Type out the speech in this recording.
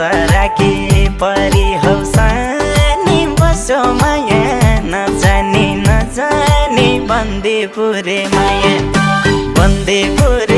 राखी परी हौ सानी बस्यो माया नजानी नजानी बन्दीपुरे माया बन्दीपुरे